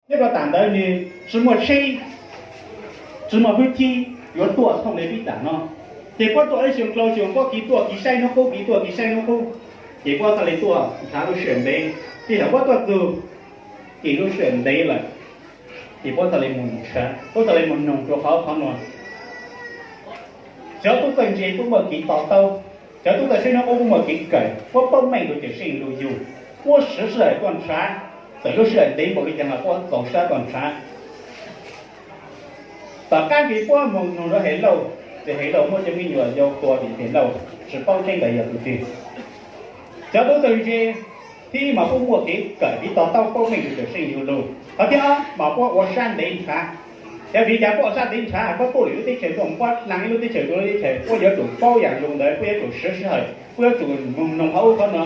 Nyob rau tam ntawd nws tsis muaj tsheb, tsis muaj hwj chim yuav tuaj thooj li peb tam no. Ces puab tuaj ib xyoo dlhau xyoo puab kiv tuaj kiv saib hnub qub, kiv tuaj kiv saib hnub qub. Ces puab txhaj li tuaj nrhav lub sij hawm ntev. Txij thaum puab tuaj txug kis lub sij hawm ntev lawm, ces puab txhaj li mus nrhav, puab txhaj li mus noog rua qhov qhov no. Cov tub txawj ntse puab muaj kev to taub, cov tub txawj saib hnub qub puab muaj kev kawm, puab paub meej rua Cawmseej lug yug, puab siv sij hawm tuaj nrhav. Txawm lub sij hawm ntev npaum li caag los puab txaus sab tuaj nrhav. Tom qab ntawd puab mus noog rua Helauj, ces Helauj muab cov me nyuam yau tua tim Helauj, tsis paub tseeb ntawd yog tus twg. Cov tub txawj ntse, thib ib mas puab muaj kev kawm kev to taub paub meej rua Cawmseej lug lug. Qhov thib ob mas puab ua sab ntev nrhav. Yog vim li cas puab ua sab ntev nrhav? Puab tuaj lwm lub teb chaws tuaj, puab dlaag ib lub teb chaws rua lub teb chaws, puab yuav tsum paub yaam lug ntawd, puab yuav tsum siv sij hawm, puab yuav tsum mus noog qhov ub qhov no.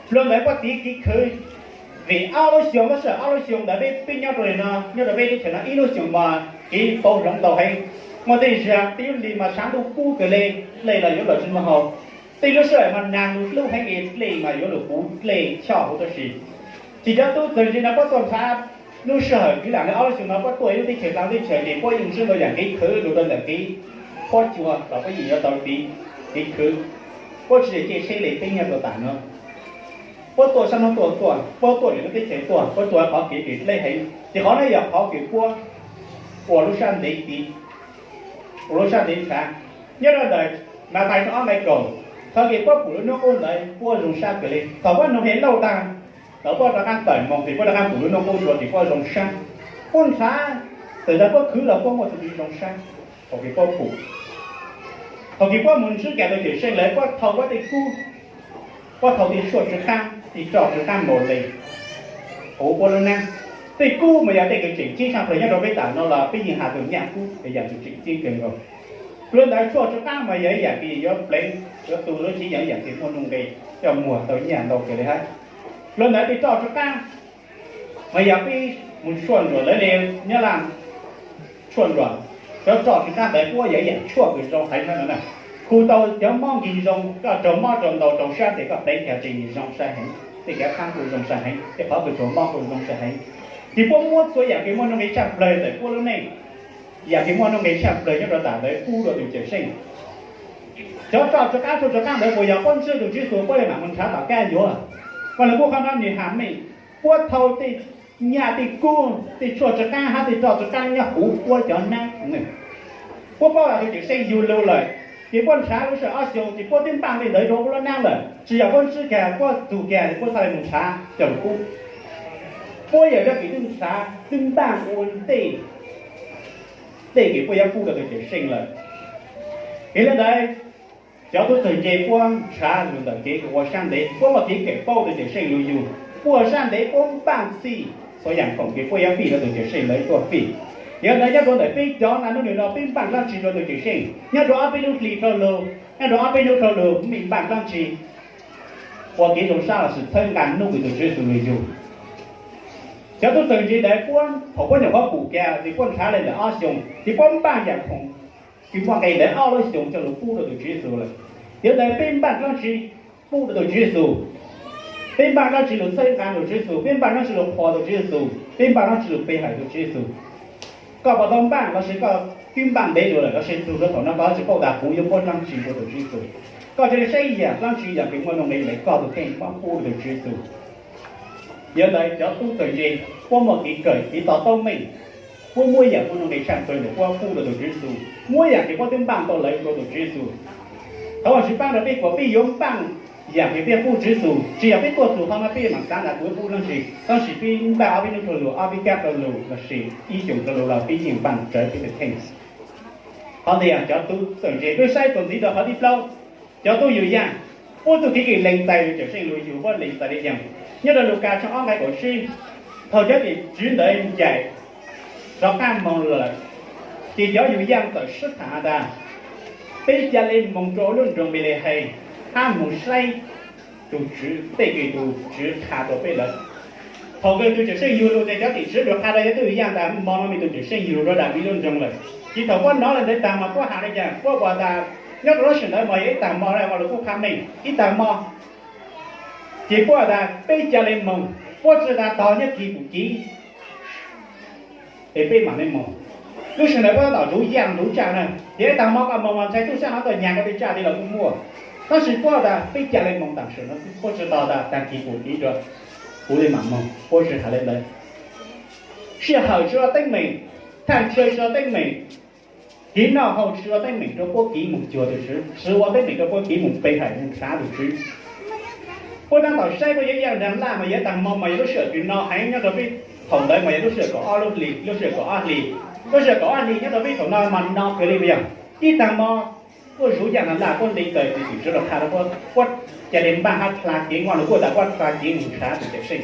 Dlua ntawd puab tiv kev khwv, vim ob lub xyoo, lub sij hawm ob lub xyoo ntawd peb, peb nyob rua li no, nyob rua peb teb chaws no ib lub xyoo mas kev pauv hloov ntau heev. Muaj tej zag tej lub hli mas tshav ntuj kub kawg le, dlej los yuav los tsis muaj haus. Tej lub sij hawm mas naag lug dlub heev es dlej mas yuav lug puv dlej choj huv tab si. Ces cov tub txawj ntse no puab tuaj nrhav lub sij hawm, vim li ob lub xyoo no puab tuaj ib lub teb chaws dlaag lub teb chaws ces puab yeej sib ntau yaam kev khwv lug rua ntawm kev pob cua los puab yeej yuav tau tiv kev khwv. Puab tsis yog caij tsheb li peb nyob rua tam no. Puab tuaj sab hnub tuaj tuaj, puab tuaj lwm lub teb chaws tuaj, puab tuaj qhov kev dlej heev, ces qhov no yog qhov kws puab ua lub sab ntev tiv, ua lub sab ntev nrhav. Nyob rua ntawm Mathais tshooj ob nqai kaum, thaum kws puab pum lub hnub qub ntawd puab zoo sab kawg le. Thaum puab noog Helauj taag, thaum puab rov qaab tawm moog ces puab rov qaab pum lub hnub qub dlua ces puab zoo sab. Puab nrhav, txawm tas puab khwv los puab muaj txuj kev zoo sab. Thaum kws puab pum, thaum kws puab mus ntsib kag tug Cawmseej lawm, puab thau puab tej kub, puab thau tej tshuaj tsw qaab, tej roj tsw qaab npaum le, huv puab lub neej. Tej kub mas yog tej kws tseem ceeb tshaj plawg nyob rau peb tam no los peb yeej has txug nyaj kub yog yaam kws tseem ceeb kawg nkaus. Dlua ntawd tshuaj tsw qaab mas yog ib yaam kws yuav pleev, yuav tu lub ceeb, yog ib yaam kws muaj nuj nqe, coj muag tau nyaj ntau kawg le hab. Dlua ntawd tej roj tsw qaab mas yog peb mus tshuaj ntsuam lawv le Nyab Laj tshuaj ntsuam, cov roj tsw qaab ntawd puab yog ib yaam tshuaj kws zoo heev no na. Khu tau cov mob nkeeg zoo, koj raug mob raug ntau raug sab tes koj pleev kag tsev zoo sai heev, tej kev qhaab kuj zoo sai heev, tej qhov kws raug mob kuj zoo sai heev. Ces puab muab txhua yaam kws muaj nuj nqe tshaj plawg ntawm puab lub neej, yaam kws muaj nuj nqe tshaj plawg nyob rau tam ntawd pub rua tug Cawmseej. Cov roj tsw qaab, tshuaj tsw qaab ntawd puas yog puab ntsib tug Tswv Yexus puab yuav mam mus nrhav tom qab yuav? Vaj Lug Kub qhov no nwg has meej, puab thau tej nyaj tej kub, tej tshuaj tsw qaab hab tej roj tsw qaab nyob huv puab cov neej. Puab paub has tug Cawmseej yug lug lawm, ces puab nrhav lub sij hawm ob xyoo ces puab twb npaaj tej ntawd rua puab lub neej lawm, tsis yog puab ntsib kag puab txug kag puab txhaj le mus nrhav coj lug pub. Puab yog cov kws twb nrhav twb npaaj ua ntej tej kws puab yuav pub rua tug Cawmseej lawm. Yog le ntawd, cov tub txawg ntse puab nrhav lug ntawm kev kws ua sab ntev, puab muaj kev kawm paub tug Cawmseej lug yug, puab ua sab ntev puab npaaj txhij txhua yaam khoom kws puab yuav fij rua tug Cawmseej lawv tuaj fij. Yog le ntawd nyob rua ntawm peb cov na hnub nwg no peb npaaj dlaab tsi rua tug Cawmseej? Nyob rua ob peb lub hli dhau lug, nyob rua ob peb hnub dhau lug mej npaaj dlaab tsi ua kev zoo sab lossis txhawb nqaa hnub kws tug Tswv Yexus lug yug? Cov tub txawg ntse ntawd puab thaum puab nyuam qhuav pum kag ces puab nrhav le ntawm ob xyoos ces puab npaaj yaam khoom kws muaj nqe ntawd ob lub xyoos coj lug pub rua tug Tswv Yexus lawm. Yog le ntawd peb npaaj dlaab tsi pub rua tug Tswv Yexus? Peb npaaj dlaab tsi lug txhawb nqaa tug Tswv Yexus? Peb npaaj dlaab tsi lug qhuas tug Tswv Yexus? Peb npaaj dlaab tsi lug pe hawm tug Tswv Yexus? Koj puas tau npaaj lossis koj twb npaaj ntev lug lawm lossis txug rua thaum no koj tsi paub tas kuv yuav muab dlaab tsi rua tug Tswv Yexus? Koj tsi le saib yaam dlaab tsi yaam kws muaj nuj nqe le koj tug kheej muab pub rua tug Tswv Yexus. Yog le ntawd cov tub txawg ntse puab muaj kev kawm kev to taub meej, puab muab yaam muaj nuj nqe tshaj plawg ntawm puab pub rua tug Tswv Yexus, muab yaam kws puab twb npaaj tau lawm rua tug Tswv Yexus. Thov Vaajtswv paab rua peb kuas peb yuav npaaj yaam kws peb pub Tswv Yexus, tsi yog peb tuaj txug qhov no peb mam xaav tas kuv yuav pub dlaab tsi, tab sis peb npaaj ob peb hnub dhau lug, ob peb kab dhau lug lossis ib xyoos dhau lug los peb yeej npaaj rawv peb tug kheej. Qhov ntawd yog cov tub txawg ntse. Peb saib txuas ntxiv rua qhov thib plaub, cov tub yug yaaj. Puab txuj kev kws lees txais tug Cawmseej lug yug puab lees txais le caag? Nyob rua Lukas tshooj ob nqai kaum tsib, thaum cov tim tswv ntawd ncaim rov qaab moog lawm, ces cov yug yaaj txawm sib tham has tas, peb ca le moog rua lub nroog Npelehees hab moog saib tug Tswv, tej kws tug Tswv qha rua peb lawm. Thaum kws tug Cawmseej yug lug ces cov tim tswv tsuas qha rua cov tub yug yaaj tas, mo no mas tug Cawmseej yug lug rua Daviv lub nroog lawm. Ces thaum puab nov le ntawd taag mas puab has le caag? Puab has tas, nyob rua lub sij hawm ntawd mas yog ib taag mo, Vaj Lug Kub qha meej, ib taag mo. Ces puab has tas peb ca le moog Puab tsi tas tog nyob kis pum kiv, es peb mam le moog. Lub sij hawm ntawd puab tab tom zuv yaaj zuv tsaj na, ces ib taag mo koj moog mas ntshai tub sab hov tuaj nyag koj tej tsaj tej los kuj muaj. Tab sis puab tas peb ca le moog taam sim no xwb, puab tsi tog tas taag kis pum kiv rua, kuv le mam moog, puab tsi has le ntawd. Sij hawm tsi ua teeb meem, thaaj chaw tsi ua teeb meem, kev noj haus tsi ua teeb meem rua puab kev moog cuag tus Tswv, tsi ua teeb meem rua puab kev moog pe hawm moog nrhav tus Tswv. Puab tab tom saib puab yuav yaaj nraag laj mas yuav taag mo mas yog lub sij hawm kws no heev nyob rua peb thaum ntawd mas yog lub sij hawm kaum ob lub hli, lub sij hawm kaum ob hli, lub sij hawm kaum ob hli nyob rua peb thaum no mas no kawg le puas yog? Ib taag mo puab zuv yaaj nraag laj puab nti taws tes tus Tswv rua qha rua puab, puab ca le npaaj hab dlha kev, Vaajtswv kuj tas puab dlha kev moog nrhav tus Cawmseej.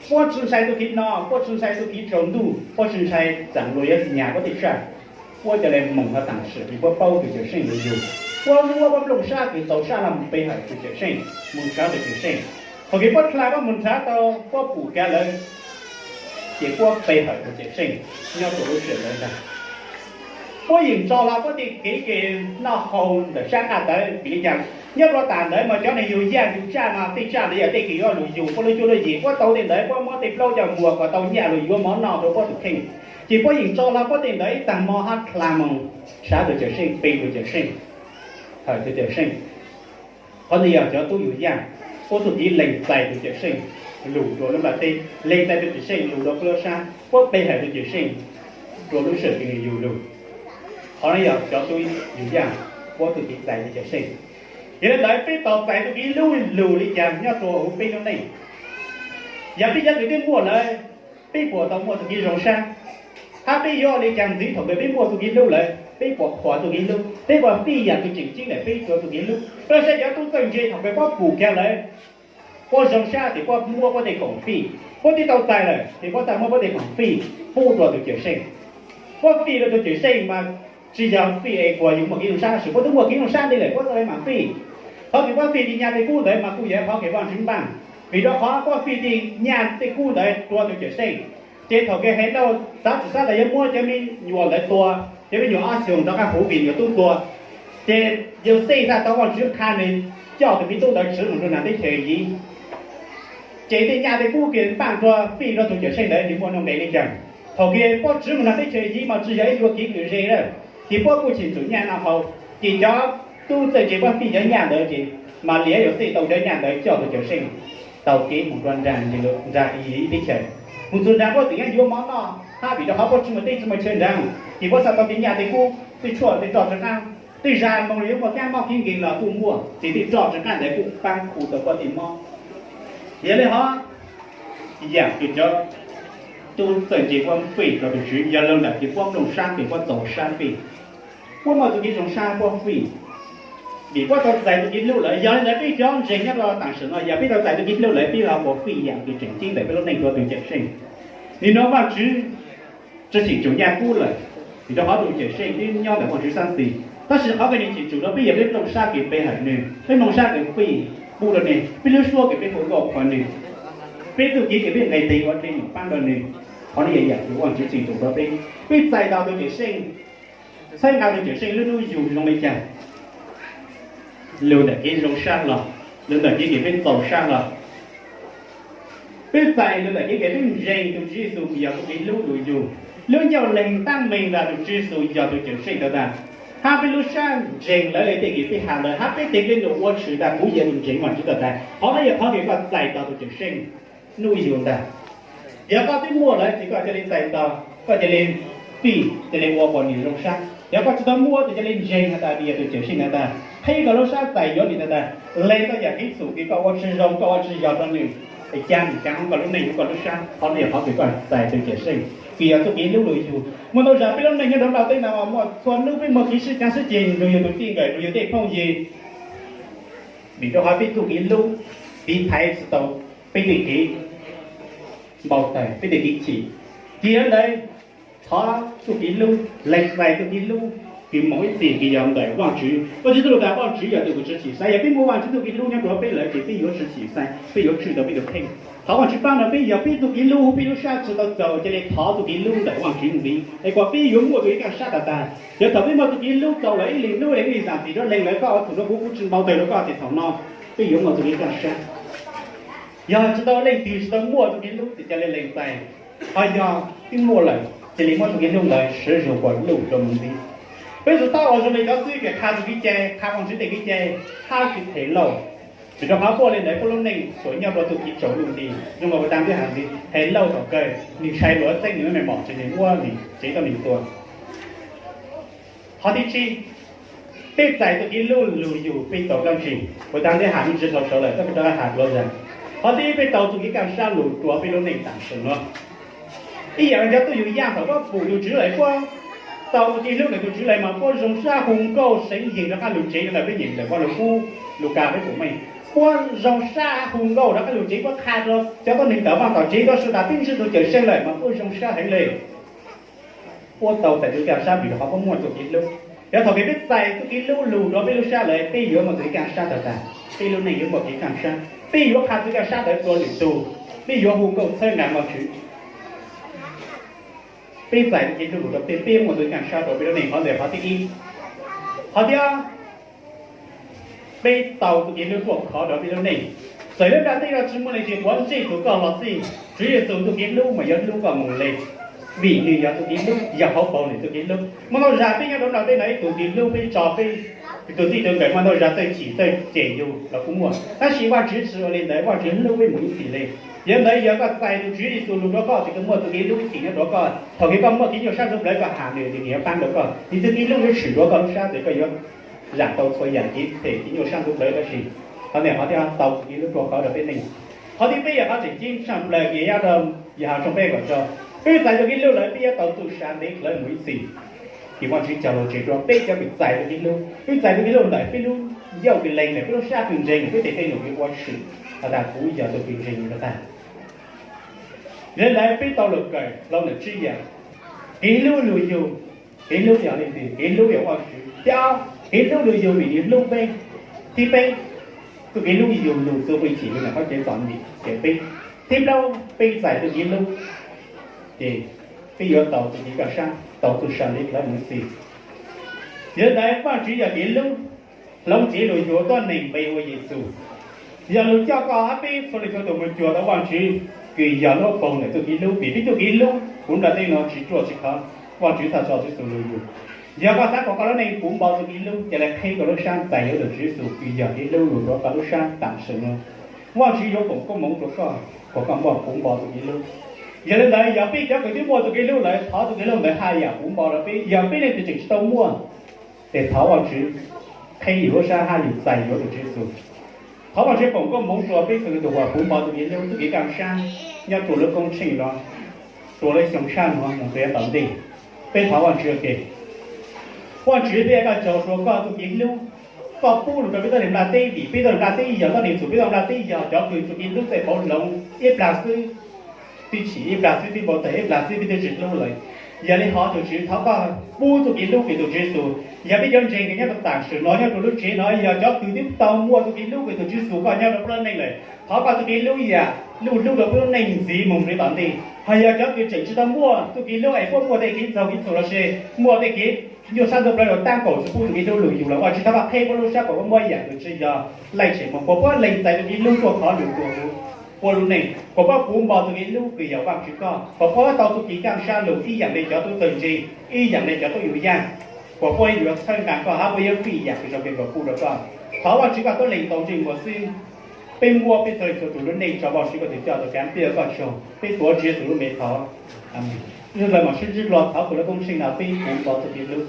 Puab tsi ntshai tug kev no, puab tsi ntshai tug kev tsaus ntuj, puab tsi ntshai txaam luas yuav nyag puab tej tsaj. Puab ca le moog hab taam sim kws puab paub tus Cawmseej lug yug. Puab muab puab nplooj sab kws txaus sab no moog pe hawm tus Cawmseej, moog nrhav tus Cawmseej. Thaum kws puab dlha puab moog nrhav tau puab pum kav lawm, ces puab pe hawm tus Cawmseej nyob rua lub sij hawm ntawd ntag. Puab yeem tso hlo puab tej kev kws noj haus ntawm sab nqaj tawv vim le caag? Nyob rua taam ntawd mas cov neeg yug yaaj yug tsaj no tej tsaj ntawd yog tej kws yuav lug yug puab lub cuab lub yig, puab tau tej ntawd puab muab tej plaub coj muag kom tau nyaj lug yuav mov noj rua puab tus kheej. Ces puab yeem tso hlo puab tej ntawd ib taag mo hab dlha moog nrhav tus Cawmseej, pe tus Cawmseej, hawm tus Cawmseej. Qhov ntawd yog cov tub yug yaaj, puab txuj kev lees txais tus Cawmseej lug rua lub nplaj teb, lees txais tus Cawmseej lug rua puab lub sab, puab pe hawm tus Cawmseej rua lub sij hawm kws nwg yug lug. Qhov no yog cov tub yug yaaj, puab txuj kev txais tus Cawmseej. Yog le ntawd peb tau txais txuj kev hlub lug le caag nyob rua huv peb lub neej? Yog peb cov kws twb muaj lawm, peb puas tau muaj txuj kev zoo sab? Hab peb yuav ua le caag ntxiv thaum kws peb muaj txuj kev hlub lawm? Peb puas qhuas txuj kev hlub? Peb puas fij yam kws tseem ceeb ntawm peb rua txuj kev hlub? Puab saib cov tub txawj ntse thaum kws puab pum kaag lawm, puab zoo sab ces puab muab puab tej khoom fij, puab twb tau txais lawm ces puab txawm muab puab tej khoom fij pub rua tus Cawmseej. Puab fij rua tus Cawmseej mas tsi yog fij es kuas yug muaj kev zoo sab, tab sis puab twb muaj kev zoo sab ntawd lawm puab txawm le maam fij. Qhov kws puab fij tej nyaj tej kub ntawd mas kuj yog qhov kws Vaajtswv npaaj, vim rua qhov puab fij tej nyaj tej kub ntawd rua tus Cawmseej. Ces thaum kws Henplaj xav tsi xav tas yuav muab cov me nyuam ntawd tua, cov me nyuam ob xyoos rov qab huv vim nyuam tub tua, ces Yauxej tau Vaajtswv qha nwg coj tus me tub ntawd tsiv moog rua nram teb chaws Iziv. Ces tej nyaj tej kub kws npaaj rua fij rua tus Cawmseej ntawd nwg muaj nuj nqes le caag? Thaum kws puab tsiv moog nram teb chaws Iziv mas tsi yog ib yuam kev kws ze lawm, ces puab kuj cheem tsum nyaj noj haus. Ces cov tub txawj ntse puab fij cov nyaj ntawd ces Malias Yauxej tau cov nyaj ntawd coj tus Cawmseej taug kev moog rua nraag Iziv teb chaws. Moog txug nraag puab tseem yuav mov noj hab vim rua qhov puab tsi muaj teb tsi muaj chaw nraag, ces puab txhaj tau tej nyaj tej kub, tej tshuaj tej roj tsw qaab, tej zag moog yuav muaj kaab mob kev nkeeg los kuj muaj, ces tej roj tsw qaab ntawd kuj paab khu tau puab tej mob. Yog le hov, yaam kws cov tub txawj ntse puab fij rua tus Tswv yog lug ntawm kws puab nplooj sab kws puab txaus sab fij. Puab muaj txuj kev zoo sab puab fij, vim puab tau txais txuj kev hlub lawm. Yog le ntawd peb cov ntseeg nyob rua taam sim no yog peb tau txais txuj kev hlub lawm peb ho puas fij yaam kws tseem ceeb ntawm peb lub neej rua tus Cawmseej? Nim no Vaajtswv tsi cheem tsum nyaj kub lawm, vim rua qhov tus Cawmseej twb nyob ntawm Vaajtswv sab xis. Tab sis qhov kws nwg cheem tsum rua peb yog peb nplooj sab kws pe hawm nwg, peb nplooj sab kws fij pub rua nwg, peb lub suab kws peb hu nkauj qhuas nwg, peb txuj kev kws peb nqes tes ua dlej nyuam paab rua nwg. Qhov no yog yaam kws Vaajtswv cheem tsum rua peb. Peb txais tau tus Cawmseej, txhawb nqa tus Cawmseej lub hnub yug zoo le caag? Lug ntawm kev zoo sab los, lug ntawm kev kws peb txaus sab los? Peb txais lug ntawm kev kws peb ntseeg tus Tswv Yexus kws yog txuj kev hlub lug yug. Lub ncauj leeg taab meeg tas tus Tswv Yexus yog tus Cawmseej tau tag, hab peb lub sab ntseeg lawv le tej kws peb has ntawd, hab peb teg le num ua tshwm tas kuv yog tus ntseeg Vaajtswv tau tag. Qhov no yog qhov kws koj txais tau tus Cawmseej hnub yug ntag. Yog koj twb muaj lawm ces koj ca le txais tau, koj ca le fij, ca le ua kom nwg zoo sab. Yog koj tsi tau muaj ces ca le ntseeg has tas nwg yog tus Cawmseej has tas, qhib koj lub sab txais yuav nwg tau tag. Lees tau yaam kev txhum kws koj ua tsi zoo, koj ua tsi yog rua nwg, es ca nwg kaav koj lub neej, koj lub sab. Qhov no yog qhov kws koj txais tus Cawmseej kws yog txuj kev hlub lug yug. Muaj ntau zag peb lub neej nyob rua nplaj teb no muaj txhua nub peb muaj kev sib caav sib ceg, nrug yug tus txij nkawm, nrug yug tej phooj ywg, vim rua qhov peb txuj kev hlub tiv thaiv tsi tau peb tej kev npau taws, peb tej kev chim. Ces yog le ntawd, thov txuj kev hlub, lees txais txuj kev hlub kws moog ib txhis kws yog ntawm Vaajtswv. Vaajtswv txuj lug tas Vaajtswv yog tus kws tshwj chim xaiv. Yog peb muaj Vaajtswv txuj kev hlub nyob rua peb lawm ces peb yuav tshwj chim xaiv, peb yuav tshwj tau peb tus kheej. Thov Vaajtswv paab rua peb, yog peb txuj kev hlub peb lub sab tsi tau txaus ca le thov txuj kev hlub ntawm Vaajtswv ntxiv es kom peb yuav muaj txuj kev kaj sab tag tag. Yog thaum peb muaj txuj kev hlub txaus lawm ib leeg hnub ib leeg zaam txim rua leeg lawm, koj ua txhum rua kuv, kuv tsi npau taws rua koj, ces thaum no peb yuav muaj txuj kev kaj sab. Yog tsis tau leej twg tsis tau muaj tus kev hlub ces ca le lees txais, ho yog twb muaj lawm cia li muab tus kev hlub ntawd siv zog ua luj rau mus ntxiv. Peb txhua tus ua zoo li cov xib hwb qha tus kev cai, qha Vajtswv tej kev cai, hab tsis them Lauj. Vim rau qhov puab li ntawd puab lub neej tsuas nyob rua tug kev tsaus luj nti. Zoo nkaus puag ta ntiaj teb ntawd, them Lauj tom kawg nwg ntshai luag txeeb nwg mej mom tsis muab nwg tsev tuab neeg tua. Qhov thib tsib, peb txais tug kev hlub lug yug peb tau dlaab tsi? Puag ta ntiaj teb has me ntsis dhau saud lawm, tab sis rov qab has dlua zag. Qhov thib ib, peb tau tug kev kaaj sab lug rua peb lub neej tam sim nuav. Ib yaam le cov tuab yug yaaj thaum puab pum tug Tswv lawm, puab tau tug kev hlub ntawm tug Tswv lawm mas puab zoo sab hu nkauj seev yeeg rov qab lug tsev. Ntawm peb nyeem ntawm Vaj Lug Kub, Lukas peb pum meej, puab zoo sab hu nkauj rov qab lug tsev, puab qha rua cov tuab neeg tawm Vaaj tom tsev tuab, sawv daws pib ntsib tug Cawmseej lawm mas puab zoo sab heev le. Puab tau txais tug kev kaaj sab vim rau qhov puab muaj tug kev hlub. Yog thaum kws peb txais tug kev hlub lug rua peb lub sab lawm, peb yuav muaj tug kev kaaj sab tag tag, peb lub neej yuav muaj kev kaaj sab, peb yuav qha tug kev kaaj sab ntawd rua lwm tug, peb yuav hu nkauj txhawb nqa Vajtswv. Peb txais tug kev hlub lug rua peb, peb muaj tug kev kaaj sab rua peb lub neej. Qhov ntawd qhov thib ib. Qhov thib ob, peb tau tug kev hlub ruaj khov rua peb lub neej. Txawm lub nplaj teb no tsis muaj leej twg puav ntsej tug koj los xij, Tswv Yexus tug kev hlub mas yuav hlub koj mus le, vim nwg yog tug kev hlub, yog hauv paus nwg tug kev hlub. Muaj ntau zag peb nyob rua nplaj teb no ib tug kev hlub peb tso peb tug txij tug nkawm, muaj ntau zag txawj chim txawj cem yug los kuj muaj, tab sis Vajtswv tsis ua li ntawd, Vajtswv hlub peb mus ib txhis le. Yog li ntawd yog koj txais tug Tswv Yexus lug rua koj ces koj muaj tug kev hlub ib txhis nyob rua koj. Thaum kws koj muaj kev nyuaj sab ntxuv plawv koj has nwg, nwg yuav paab rua koj, nwg tug kev hlub yuav tshwm rua koj lub sab tes koj yuav zam tau txhua yaam kev phem kev nyuaj sab ntxuv plawv tab sis qhov ntawd qhov thib ob tau tug kev hlub ruaj khov rua peb neej. Qhov thib peb yog qhov tseem ceeb tshaj plawg kws nyob rua Yexus tshooj peb kaum rau, peb txais tug kev hlub lawm peb yuav tau txuj sa ntev dlawv mus ib txhis. Ces Vajtswv cog lug tseg rua peb cov kws txais tug kev hlub, peb txais tug kev hlub ntawm peb lub ncauj kws leeg lawm, peb lub sab kws ntseeg lawm, peb tej txuj kev ua tshwm has tas kuv yog tug kws ntseeg nwg tag tag. Yog li ntawd peb tau lug kawm hlo ntawm tsib yaam. Kev hlub lug yug, kev hlub yog leej twg? Kev hlub yog Vajtswv. Thib ob, kev hlub lug yug vim nwg hlub peb. Thib peb, tug kev hlub yug lug txug peb chim lug ntawm qhov chaw txom nyem ces peb. Thib plaub, peb txais tug kev hlub ces peb yuav tau tug kev kaaj sab, tau tug sa ntev dlawv mus ib txhis. Yog li ntawd Vajtswv yog kev hlub, hloov Tswv Yexus lug yug tuab neeg npe hu ua Yexus. Yog lug coj koj hab peb txhua leej txhua tug moog cuag tau Vajtswv, kws yog lub paug ntawm tug kev hlub, vim peb tug kev hlub puv nplaj teb no tsis ruaj tsis khov, Vajtswv txhaj tso Tswv Yexus lug yug. Yog koj xaav kuas koj lub neej puv npo tug kev hlub, ca le qheb koj lub sab txais yuav tug Tswv Yexus kws yog kev hlub lug rua koj lub sab tam sim nuav. Vajtswv yuav foom koob moov rua koj kuas koj muaj puv npo tug kev hlub. Yog li ntawd yog peb cov kws twb muaj tug kev hlub lawm, thov tug kev hlub ntawd haj yam puv npo rua peb. Yog peb leej twg tseem tsis tau muaj, ces thov Vajtswv qheb yus lub sab hab yus txais yuav tug Tswv Yexus. Thov Vajtswv foom koob moov rua peb txhua leej tug uas puv npo tug kev hlub, tug kev kaaj sab nyob rua lub koob tsheej no, rua lub xyoo tshab no moog rua yav tom ntej. Peb thov Vajtswv ua ke. Vajtswv, peb ua koj tsaug rua koj tug kev hlub, koj pub lug rua peb tuab neeg nplaj teb, vim peb tuab neeg nplaj teb yog tuab neeg txhum, peb tuab neeg nplaj teb yog cov kws tug kev hlub txawj pauv hloov, ib plag xwb twb chim, ib plag xwb twb npau taws, ib plag xwb peb twb tsis hlub lawm. Yog li hov tug Tswv, thov koj pub tug kev hlub kws tug Tswv Yexus, yog peb cov ntseeg kws nyob rua tam sim no nyob rua lub tsev no yog cov kws twb tau muaj tug kev hlub kws tug Tswv Yexus koj nyob rua puab lub neej lawm, thov koj tug kev hlub yam lug hlub rua puab lub neej ntxiv moog rua tom ntej. Hos yog cov kws tseem tsis tau muaj tug kev hlub es puab muaj tej kev ntxaug kev txhum los sis muaj tej kev nyuaj sab ntxuv plawv los tab kaum tsis pub tug kev hlub lug yug lawm, Vajtswv thov koj qheb puab lub sab kuas puab muaj ib yaam kws tsi yog laij tseem moog, kuas puab lees txais tug kev hlub ruaj khov lug rua puab lub neej, kuas puab puv npo tug kev hlub kws yog Vajtswv koj, kuas puab tau tug kev kaaj sab lug ib yaam le cov tub txawg ntse, ib yaam le cov tuab yug yaaj, kuas puab yuav txhawb nqaa koj hab puab yuav fij yaam kws zoo kawg kuas pub rua koj. Thov Vajtswv koj tuab leeg tau ntsej muag xwb. Peb muab peb txhua leej txhua tug lub neej tso Vajtswv koj tug coj tau kaav, peb ua koj tsaug, peb tuav Tswv Yexus lub npe thov. Amees. Ib zaug dlawg mam sib ntsib dlua, thov kws lub koob tsheej no peb puv npo tug kev hlub.